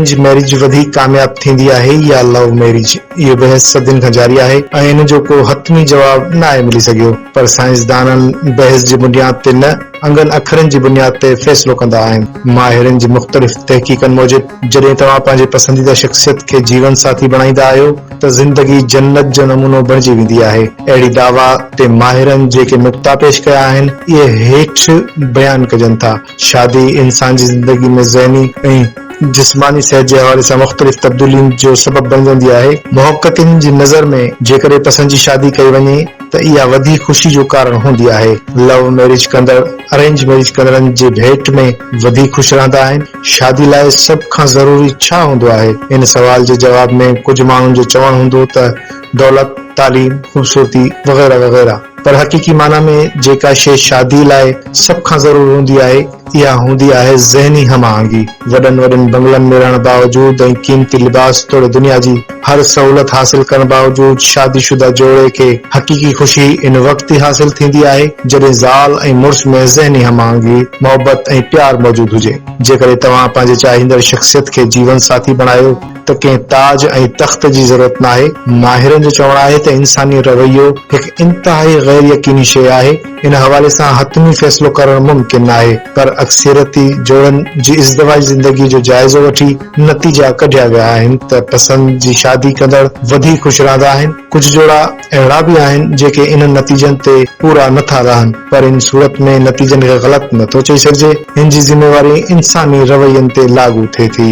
Arrange marriage وڌيڪ ڪامياب ٿيندي آهي يا لو ميريج؟ اهو بحث صدين کان جاري آهي ۽ ان جو ڪو حتمي جواب ناهي ملي سگهيو پر سائنسدانن بحث جي بنياد تي نه انگن اکرن جي بنياد تي فيصلو ڪندا آهن. ماهرن جي مختلف تحقيقن موجب جڏهن توهان پنهنجي پسنديده شخصيت کي جيون ساٿي بڻائيندا آهيو ته زندگي جنت جو نمونو بڻجي ويندي آهي. اهڙي دعويٰ تي ماهرن جيڪي نقطا پيش ڪيا آهن اهي هيٺ بيان ڪجن ٿا. شادي انسان جي زندگي ۾ ذهني ۽ جسماني صحت جي حوالي سان مختلف تبديلين جو سبب بڻجندي آهي. محققن جي نظر ۾ جيڪڏهن پسند جي شادي ڪئي وڃي ته اها وڌيڪ خوشي جو ڪارڻ هوندي آهي. لو ميريج ڪندڙ ارينج ميريج ڪندڙن جي ڀيٽ ۾ وڌيڪ خوش رهندا آهن. شادي لاء سڀ کان ضروري ڇا هوندو آهي؟ ان سوال جي جواب ۾ ڪجهه ماڻهن جو چوڻ هوندو ته دولت، تعليم، خوبصورتي وغيره وغيره. پر حقيقي معنيٰ ۾ جيڪا شيء شاديء لاء سڀ کان ضرور هوندي آهي، اها هوندي آهي ذهني هم آهنگي. وڏن وڏن بنگلن ۾ رهڻ باوجود ۽ قيمتي لباس توڙي دنيا جي هر سهولت حاصل ڪرڻ باوجود شادي شده جوڙي کي حقيقي خوشي ان وقت ئي حاصل ٿيندي آهي، جڏهن زال ۽ مڙس ۾ ذهني هم آهنگي، محبت ۽ پيار موجود هجي. جيڪڏهن توهان پنهنجي چاهيندڙ شخصيت کي جيون ساٿي بڻايو ته ڪنهن تاج ۽ تخت جي ضرورت ناهي. ماهرن جو چوڻ آهي ته انساني رويو هڪ انتهائي غير يقيني شيء آهي، ان حوالي سان حتمي فيصلو ڪرڻ ممڪن ناهي، پر اڪثريتي جوڙن جي ازدواجي زندگي جو جائزو وٺي نتيجا ڪڍيا ويا آهن ته پسند جي شادي ڪندڙ وڌيڪ خوش رهندا آهن، ڪجهه جوڙا اهڙا به آهن جيڪي انهن نتيجن تي پورا نه ٿا لهن، پر ان صورت ۾ نتيجن کي غلط نه ٿو چئي سگهجي، ان جي ذميواري انساني روين تي لاڳو ٿئي ٿي.